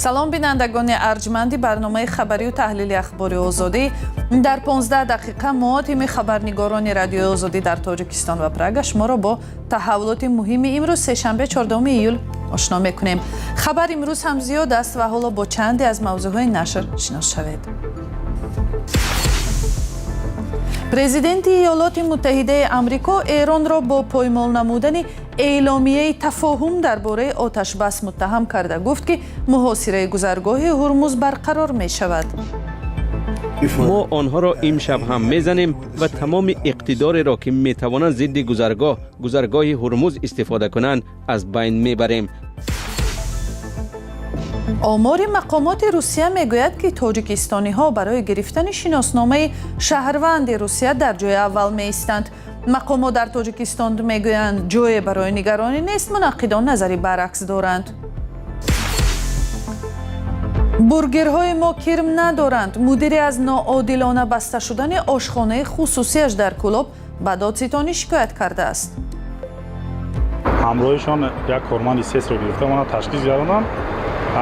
Салом, бинандагони арҷманди барномаи хабарию таҳлили Ахбори Озодӣ. Дар 15 дақиқа мо, тими хабарнигорони Радиои Озодӣ дар Тоҷикистон ва Прага, шуморо бо таҳаввулоти муҳими имрӯз, сешанбе, 14 июл, ошно мекунем. Хабар имрӯз ҳам зиёд аст ва ҳоло бо чанде аз мавзӯъҳои нашр шинос шавед. Президенти Иёлоти Муттаҳидаи Амрико Эронро бо поймол намудани эъломияи тафоҳум дар бораи оташбас муттаҳам карда, гуфт, ки муҳосираи гузаргоҳи Ҳурмуз барқарор мешавад. Мо онҳоро имшаб ҳам мезанем ва тамоми иқтидореро, ки метавонанд зидди гузаргоҳи Ҳурмуз истифода кунанд, аз байн мебарем. Омори мақомоти Русия мегӯяд, ки тоҷикистониҳо барои гирифтани шиносномаи шаҳрванди Русия дар ҷои аввал меистанд. Мақомот дар Тоҷикистон мегӯянд, ҷое барои нигаронӣ нест, мунаққидон назари баръакс доранд. Бургерҳои мо кирм надоранд. Мудире аз ноодилона баста шудани ошхонаи хусусиаш дар Кӯлоб ба додситонӣ шикоят кардааст. Ҳамроҳишон як корманди СЭСро гирифта, мона ташхис гардонанд.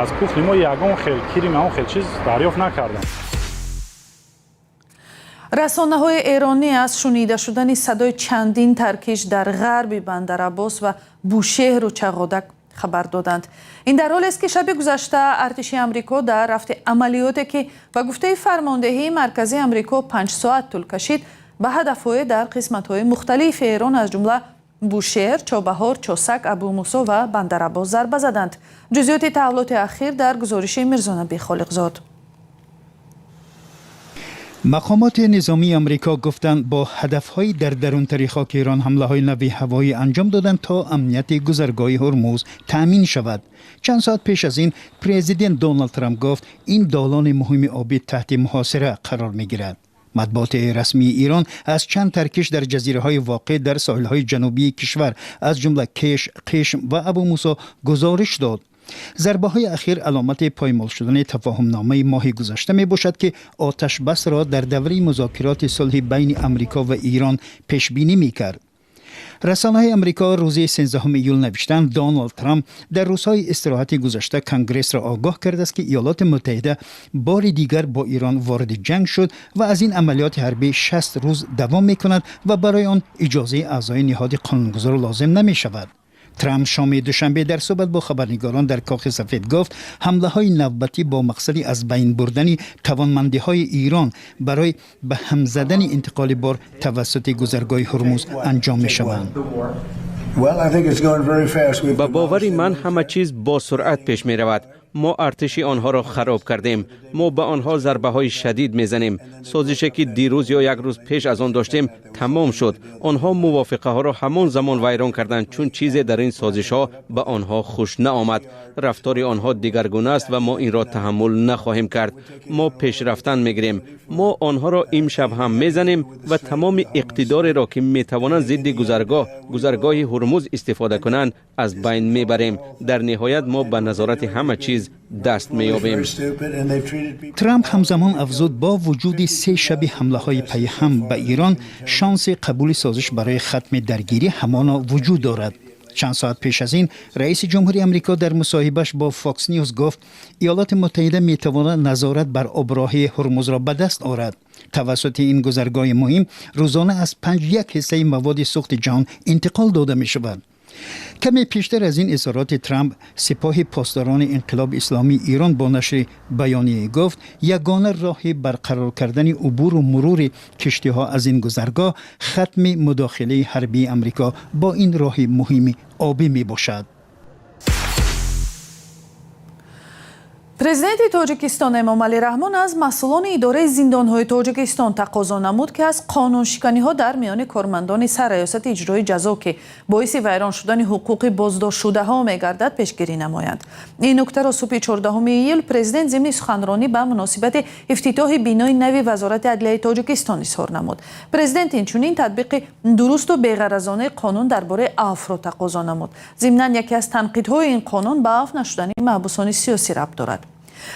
Аз кухни мо ягон хел кирим, ягон хел чиз дарёфт накардем. Расонаҳои эронӣ аз шунида шудани садои чандин таркиш дар ғарби Бандараббос ва Бушеҳру Чағодак хабар доданд. Ин дар ҳолест, ки шаби гузашта артиши Амрико дар рафти амалиёте, ки ба гуфтаи фармондеҳии марказии Амрико 5 соат тӯл кашид, ба ҳадафҳое дар қисматҳои мухталифи Эрон, аз ҷумла Бушеҳр, Чобаҳор, Чосак, Абумусо ва Бандараббос зарба заданд. Ҷузъиёти таҳаввулоти ахир дар гузориши Мирзонаби Холиқзод. Мақомоти низомии Амрико гуфтанд, бо ҳадафҳои дар дарунтари хоки Эрон ҳамлаҳои нави ҳавоӣ анҷом доданд, то амнияти гузаргоҳи Ҳурмуз таъмин шавад. Чанд соат пеш аз ин президент Доналд Трамп гуфт, ин долони муҳими обӣ таҳти муҳосира қарор мегирад. Матбуоти расмии Эрон аз чанд таркиш дар ҷазираҳои воқеъ дар соҳилҳои ҷанубии кишвар, аз ҷумла Кеш, Қишм ва Абумусо, гузориш дод. Зарбаҳои ахир аломати поймол шудани тафоҳумномаи моҳи гузашта мебошад, ки оташбасро дар давраи музокироти сулҳи байни Амрико ва Эрон пешбинӣ мекард. Расонаҳои Амрико рӯзи 13 июл навиштанд, Доналд Трамп дар рӯзҳои истироҳати гузашта Конгрессро огоҳ кардааст, ки Иёлоти Муттаҳида бори дигар бо Эрон вориди ҷанг шуд ва аз ин амалиёти ҳарбӣ 60 рӯз давом мекунад ва барои он иҷозаи аъзои ниҳоди қонунгузор лозим намешавад. Трамп шоми душанбе дар суҳбат бо хабарнигорон дар Кохи Сафед гуфт, ҳамлаҳои навбатӣ бо мақсади аз байн бурдани тавонмандиҳои Эрон барои ба ҳам задани интиқоли бор тавассути гузаргоҳи Ҳурмуз анҷом мешаванд. Ба бовари ман, ҳама чиз бо суръат пеш меравад. Мо артиши онҳоро хароб кардем. Мо ба онҳо зарбаҳои шадид мезанем. Созише, ки дирӯз ё як рӯз пеш аз он доштем, тамом шуд. Онҳо мувофиқаҳоро ҳамон замон вайрон карданд, чун чизе дар ин созишҳо ба онҳо хуш наомад. Рафтори онҳо дигаргуна аст ва мо инро таҳаммул нахоҳем кард. Мо пешрафтан мегирем. Мо онҳоро имшаб ҳам мезанем ва тамоми иқтидореро, ки метавонанд зидди гузаргоҳи Ҳурмуз истифода кунанд, аз байн мебарем. Дар ниҳоят мо ба назорати ҳама чиз даст меёбем. Трамп ҳамзамон афзуд, бо вуҷуди се шаби ҳамлаҳои пайҳам ба Эрон, шанси қабули созиш барои хатми даргирӣ ҳамоно вуҷуд дорад. Чанд соат пеш аз ин раиси ҷумҳури Амрико дар мусоҳибаш бо Фокс Ньюз гуфт, Иёлоти Муттаҳида метавонад назорат бар оброҳи Ҳурмузро ба даст орад. Тавассути ин гузаргоҳи муҳим рӯзона аз панҷ як ҳиссаи маводи сӯхти ҷаҳон интиқол дода мешавад. Каме пештар аз ин изҳороти Трамп Сипоҳи Посдорони Инқилоби Исломии Эрон бо нашри баёние гуфт, ягона роҳи барқарор кардани убуру мурури киштиҳо аз ин гузаргоҳ хатми мудохилаи ҳарбии Амрико бо ин роҳи муҳими обӣ мебошад. Президенти Тоҷикистон Эмомалӣ Раҳмон аз масъулони идораи зиндонҳои Тоҷикистон тақозо намуд, ки аз қонуншиканиҳо дар миёни кормандони Сарраёсати иҷрои ҷазо, ки боиси вайрон шудани ҳуқуқи боздоштшудаҳо мегардад, пешгирӣ намоянд. Ин нуктаро субҳи 14 июл президент зимни суханронӣ ба муносибати ифтитоҳи бинои нави Вазорати адлияи Тоҷикистон изҳор намуд. Президент инчунин татбиқи дурусту беғаразонаи қонун дар бораи афвро тақозо намуд. Зимнан, яке аз танқидҳои ин қонун ба афв нашудани маҳбусони сиёсӣ рабт дорад.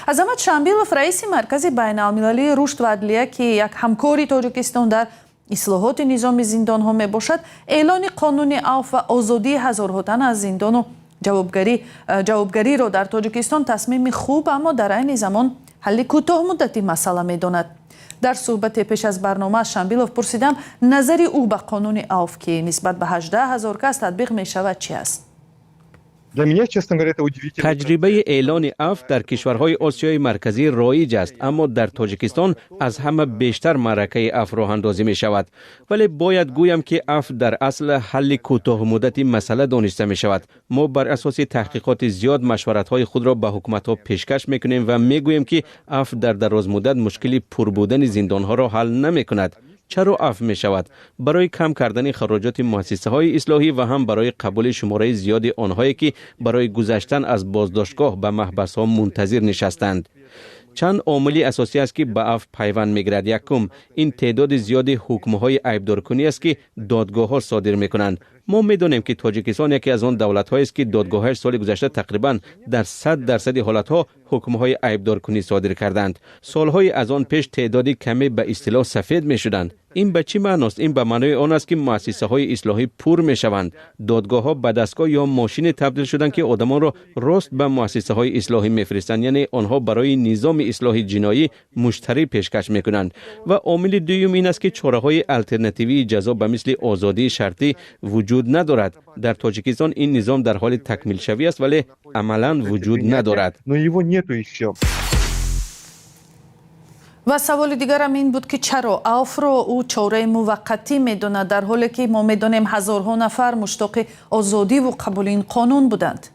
Азамат Шамбилов, раиси Маркази байналмилалии рушд ва адлия, ки як ҳамкори Тоҷикистон дар ислоҳоти низоми зиндонҳо мебошад, эълони қонуни афв ва озодии ҳазорҳо тан аз зиндону Ҷавобгариро дар Тоҷикистон тасмими хуб, аммо дар айни замон ҳалли кӯтоҳмуддати масъала медонад. Дар суҳбате пеш аз барнома аз Шамбилов пурсидам, назари ӯ ба қонуни авф, ки нисбат ба 18 ҳазор кас татбиқ мешавад, чи аст. Для меня, честно говоря, это удивительно. Таҷрибаи эълони афв дар кишварҳои Осиёи Марказӣ роиҷ аст, аммо дар Тоҷикистон аз ҳама бештар маъракаи афв роҳандозӣ мешавад. Вале бояд гӯям, ки афв дар асл ҳалли кӯтоҳмуддати масъала дониста мешавад. Мо бар асоси таҳқиқоти зиёд машваратҳои худро ба ҳукуматҳо пешкаш мекунем ва мегӯем, ки афв дар дарозмуддат мушкили пур будани зиндонҳоро ҳал намекунад. Чаро афв мешавад? Барои кам кардани хароҷоти муассисаҳои ислоҳӣ ва ҳам барои қабули шумораи зиёди онҳое, ки барои гузаштан аз боздоштгоҳ ба маҳбасҳо мунтазир нишастанд. Чанд омили асосӣ аст, ки ба афв пайванд мегирад. Якум, ин теъдоди зиёди ҳукмҳои айбдоркунӣ аст, ки додгоҳҳо содир мекунанд. Мо медонем, ки Тоҷикистон яке аз он давлатҳоест, ки додгоҳҳояш соли гузашта тақрибан дар 100% ҳолатҳо ҳукмҳои айбдоркунӣ содир карданд. Солҳои аз он пеш теъдоди каме ба истилоҳ сафед мешуданд. Ин ба чӣ маъност? Ин ба маънои он аст, ки муассисаҳои ислоҳӣ пур мешаванд. Додгоҳҳо ба дастгоҳ ё мошине табдил шуданд, ки одамонро рост ба муассисаҳои ислоҳӣ мефиристанд, яъне онҳо барои низоми ислоҳи ҷиноӣ муштарӣ пешкаш мекунанд. Ва омили дуюм ин аст, ки чораҳои алтернативии ҷазо ба мисли озодии шартӣ вуҷуд надорад. Дар Тоҷикистон ин низом дар ҳоли такмилшавӣ аст, вале амалан вуҷуд надорад. Но его нету еще. Ва саволи дигарам ин буд, ки чаро авфро ӯ чораи муваққатӣ медонад, дар ҳоле ки мо медонем, ҳазорҳо нафар муштоқи озодиву қабули ин қонун буданд.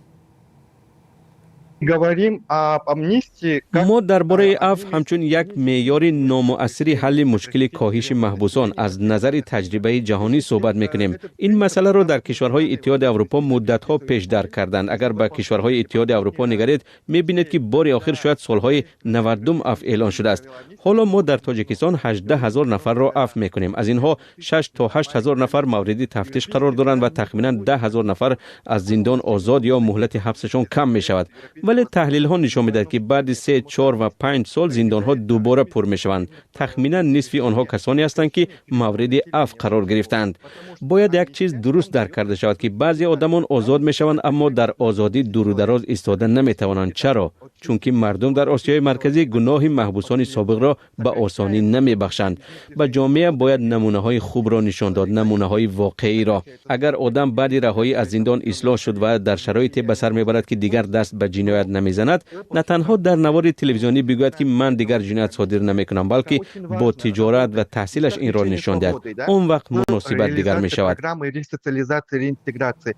Говорим об амнистии как Мо дар бораи афв ҳамчун як меъёри номуассири ҳалли мушкили коҳиши маҳбусон аз назари таҷрибаи ҷаҳонӣ суҳбат мекунем. Ин масъаларо дар кишварҳои Иттиҳоди Аврупо муддатҳо пеш дарк карданд. Агар ба кишварҳои Иттиҳоди Аврупо нигаред, мебинед, ки бори охир шояд солҳои 90-ум афв эълон шудааст. Ҳоло мо дар Тоҷикистон 18 ҳазор нафарро афв мекунем. Аз инҳо 6 то 8 ҳазор нафар мавриди тафтиш қарор доранд ва тахминан 10 ҳазор нафар аз зиндон озод ё муҳлати ҳабсашон кам мешавад. Вале таҳлилҳо нишон медиҳад, ки баъди 3, 4 ва 5 сол зиндонҳо дубора пур мешаванд. Тахминан нисфи онҳо касоне ҳастанд, ки мавриди афв қарор гирифтаанд. Бояд як чиз дуруст дарк карда шавад, ки баъзе одамон озод мешаванд, аммо дар озодӣ дуру дароз истода наметавонанд. Чаро? Чунки мардум дар Осиёи Марказӣ гуноҳи маҳбусони собиқро ба осонӣ намебахшанд. Ба ҷомеа бояд намунаҳои хубро нишон дод, намунаҳои воқеиро. Агар одам баъди раҳоӣ аз зиндон ислоҳ шуд ва дар шароите ба сар мебарад, ки дигар даст ба ҷиноят намезанад, на танҳо дар навори телевизионӣ бигӯяд, ки ман дигар ҷиноят содир намекунам, балки бо тиҷорат ва таҳсилаш инро нишон диҳад, он вақт муносибат дигар мешавад. Программы ресоциализации, реинтеграции.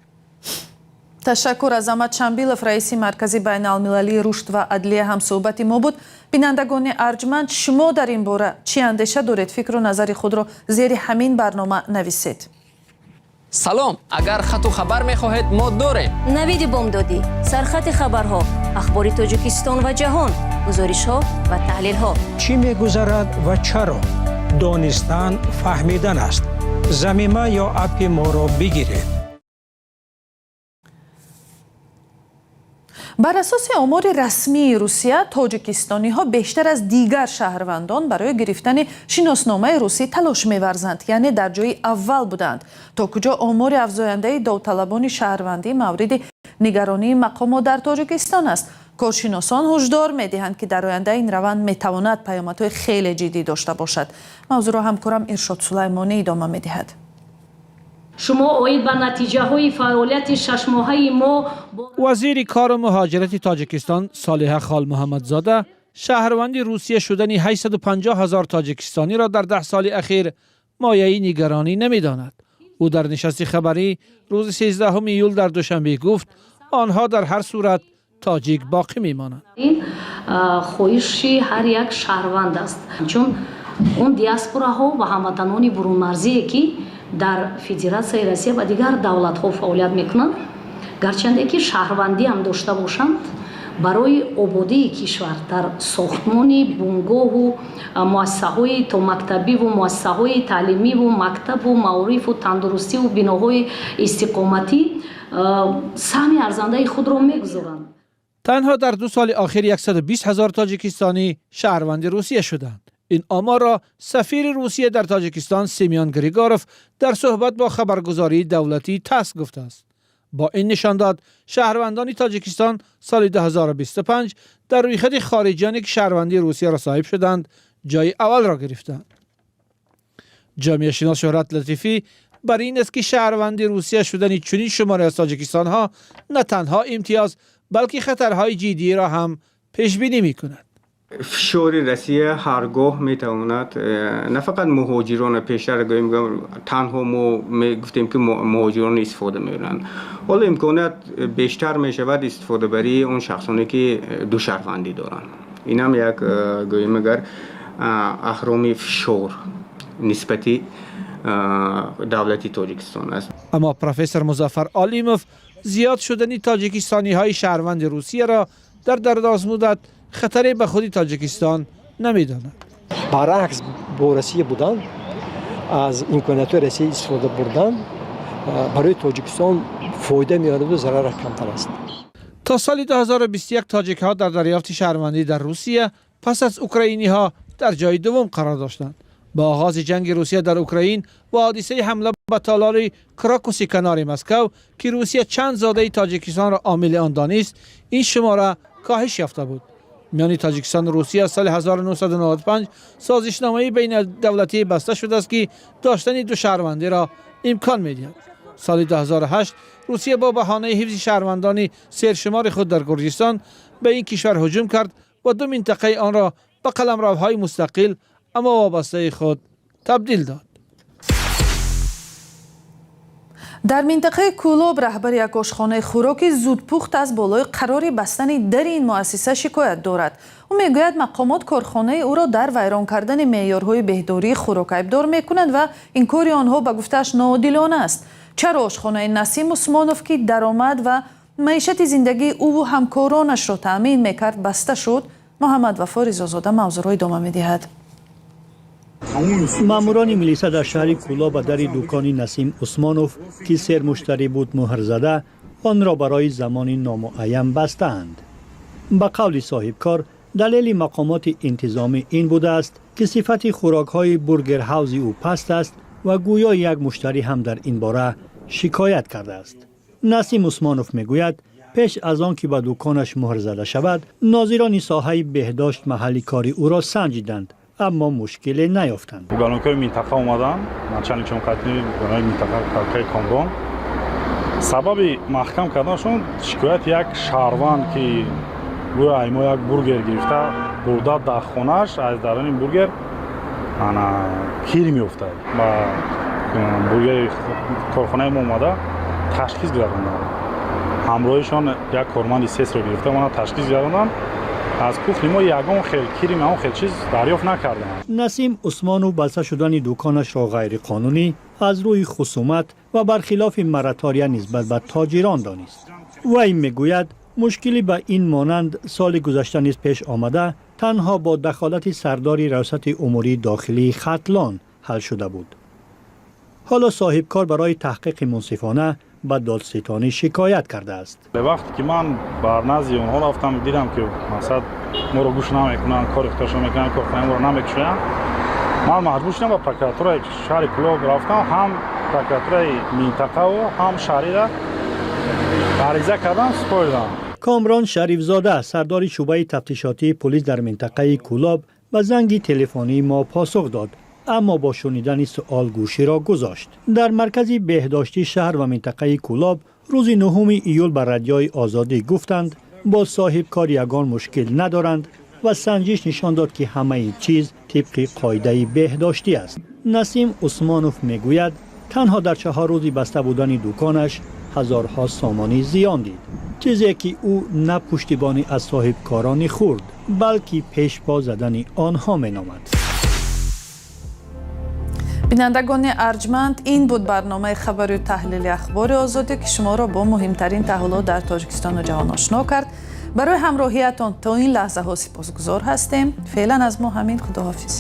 Ташаккур. Азамат Шамбилов, раиси Маркази байналмилалии рушд ва адлия, ҳамсӯҳбати мо буд. Бинандагони арҷманд, шумо дар ин бора чӣ андеша доред? Фикру назари худро зери ҳамин барнома нависед. Салом, агар хату хабар мехоҳед, мо дорем. Навиди бомдодӣ, сархати хабарҳо, ахбори Тоҷикистон ва ҷаҳон, гузоришҳо ва таҳлилҳо. Чӣ мегузарад ва чаро? Донистан фаҳмидан аст. Замима ё аппи моро бигиред. Бар асоси омори расмии Русия, тоҷикистониҳо бештар аз дигар шаҳрвандон барои гирифтани шиносномаи русӣ талош меварзанд, яъне дар ҷои аввал буданд. То куҷо омори афзояндаи довталабони шаҳрвандӣ мавриди нигаронии мақомот дар Тоҷикистон аст? Коршиносон ҳушдор медиҳанд, ки дар оянда ин раванд метавонад паёмадҳои хеле ҷиддӣ дошта бошад. Мавзӯъро ҳамкорам Иршод Сулаймонӣ идома медиҳад. Шумо оид ба натиҷаҳои фаъолияти шашмоҳаи мо. Вазири кору муҳоҷирати Тоҷикистон Солиҳа Холмуҳаммадзода шаҳрванди Русия шудани 850 ҳазор тоҷикистониро дар 10 соли ахир мояи нигаронӣ намедонад. Ӯ дар нишасти хабарӣ рӯзи 13 июл дар Душанбе гуфт, онҳо дар ҳар сурат тоҷик боқӣ мемонанд. Ин хоҳиши ҳар як шаҳрванд аст, чун он диаспораҳо ва ҳамватанони бурунмарзие, ки дар Федератсияи Россия ва дигар давлатҳо фаъолият мекунанд, гарчанде ки шаҳрвандӣ ҳам дошта бошанд, барои ободии кишвар дар сохтмони бунгоҳу муассисаҳои томактабиву муассисаҳои таълимиву мактабу маорифу тандурустиву биноҳои истиқоматӣ саҳми арзандаи худро мегузоранд. Танҳо дар 2 соли охир 120 ҳазор тоҷикистонӣ шаҳрванди Русия шуданд. Ин оморро сафири Русия дар Тоҷикистон Семён Григоров дар суҳбат бо хабаргузории давлатии ТАСС гуфтааст. Бо ин нишондод, шаҳрвандони Тоҷикистон соли 2025 дар рӯйхати хориҷиёне, ки шаҳрвандии Русияро соҳиб шуданд, ҷои аввалро гирифтанд. Ҷомеашинос Шӯҳрат Латифӣ бар ин аст, ки шаҳрванди Русия шудани чунин шуморе аз тоҷикистониҳо на танҳо имтиёз, балки хатарҳои ҷиддиро ҳам пешбинӣ мекунад. Фишори Россия ҳаргоҳ метавонад на фақат муҳоҷирона. Пештар гӯем, танҳо мо мегуфтем, ки муҳоҷирон истифода мебаранд. Ҳоло имконият бештар мешавад истифодабарии он шахсоне, ки ду шаҳрвандӣ доранд. Инам як, гӯем агар, аҳроми фишор нисбати давлати Тоҷикистон аст. Аммо профессор Музаффар Олимов зиёд шудани тоҷикистониҳои шаҳрванди Русияро дар дарозмуддат хатаре ба худи Тоҷикистон намедонад. Баръакс, бо Россия будан, аз имкониятҳои Россия истифода бурдан барои Тоҷикистон фоида меораду зарараш камтар аст. То соли 2021 тоҷикҳо дар дарёфти шаҳрвандӣ дар Русия пас аз украиниҳо дар ҷои дуввум қарор доштанд. Бо оғози ҷанги Русия дар Украин ва ҳодисаи ҳамла ба толори Крокуси канори Москав, ки Русия чанд зодаи Тоҷикистонро омили он донист, ин шумора коҳиш ёфта буд. Миёни Тоҷикистону Русия соли 1995 созишномаи байнидавлатӣ баста шудааст, ки доштани ду шаҳрвандиро имкон медиҳад. Соли 2008 Русия бо баҳонаи ҳифзи шаҳрвандони сершумори худ дар Гурҷистон ба ин кишвар ҳуҷум кард ва ду минтақаи онро ба қаламравҳои мустақил, аммо вобастаи худ табдил дод. Дар минтақаи Кӯлоб раҳбари як ошхонаи хӯроки зудпухт аз болои қарори бастани дари ин муассиса шикоят дорад. Ӯ мегӯяд, мақомот корхонаи ӯро дар вайрон кардани меъёрҳои беҳдории хӯрок айбдор мекунанд ва ин кори онҳо, ба гуфтааш, ноодилона аст. Чаро ошхонаи Насим Усмонов, ки даромад ва маишати зиндагии ӯву ҳамкоронашро таъмин мекард, баста шуд? Муҳаммад Вафо Ризозода мавзӯъро идома медиҳад. Маъмурони милиса дар шаҳри Кӯлоб ба дари дукони Насим Усмонов, ки сермуштарӣ буд, муҳр зада, онро барои замони номуайян бастаанд. Ба қавли соҳибкор, далели мақомоти интизомӣ ин будааст, ки сифати хӯрокҳои бургерҳавзи ӯ паст аст ва гӯё як муштарӣ ҳам дар ин бора шикоят кардааст. Насим Усмонов мегӯяд, пеш аз он ки ба дуконаш муҳр зада шавад, нозирони соҳаи беҳдошт маҳалли кори ӯро санҷиданд, аммо мушкиле наёфтанд. Уголовникҳои минтақа омаданд, начальник уголовники минтақа какаи Комрон. Сабаби маҳкам карданашон шикояти як шаҳрванд, ки гӯё ай мо як бургер гирифта бурда дар хонааш, аз даруни бургер ана кир меофтад. Ба бургери корхонаи мо омада ташхис гузаронданд. Ҳамроҳишон як корманди СЭСро гирифта омада ташхис гузаронданд. Аз кухни мо ягон хел кирим, ягон хел чиз дарёфт накарданд. Насим Усмонов баста шудани дуконашро ғайриқонунӣ, аз рӯи хусумат ва бархилофи моратория нисбат ба тоҷирон донист. Вай мегӯяд, мушкилӣ ба ин монанд соли гузашта низ пеш омада, танҳо бо дахолати сардори раёсати умурии дохилии Хатлон ҳал шуда буд. Ҳоло соҳибкор барои таҳқиқи мунсифона ба додситонӣ шикоят кардааст. Вақте ки ман бар назди онҳо рафтам, дидам, ки мақсад моро гӯш намекунанд, кори худашон мекунанд, корхонаи моро намекушоянд, ман маҷбур шудам, ба прокуратураи шаҳри Кӯлоб рафтам. Ҳам прокуратураи минтақаву ҳам шаҳрира ариза кардам, супоридам. Комрон Шарифзода, сардори шӯъбаи тафтишотии полис дар минтақаи Кӯлоб, ба занги телефонии мо посух дод, аммо бо шунидани суол гӯширо гузошт. Дар маркази беҳдоштии шаҳр ва минтақаи Кӯлоб рӯзи 9 июл ба Радиои Озодӣ гуфтанд, бо соҳибкор ягон мушкил надоранд ва санҷиш нишон дод, ки ҳамаи чиз тибқи қоидаи беҳдоштӣ аст. Насим Усмонов мегӯяд, танҳо дар 4 рӯзи баста будани дуконаш ҳазорҳо сомонӣ зиён дид, чизе ки ӯ на пуштибонӣ аз соҳибкорони хурд, балки пешпо задани онҳо меномад. Бинандагони арҷманд, ин буд барномаи хабарию таҳлили Ахбори Озодӣ, ки шуморо бо муҳимтарин таҳаввулот дар Тоҷикистону ҷаҳон ошно кард. Барои ҳамроҳиятон то ин лаҳзаҳо сипосгузор ҳастем. Феълан аз мо ҳамин. Худоҳофиз.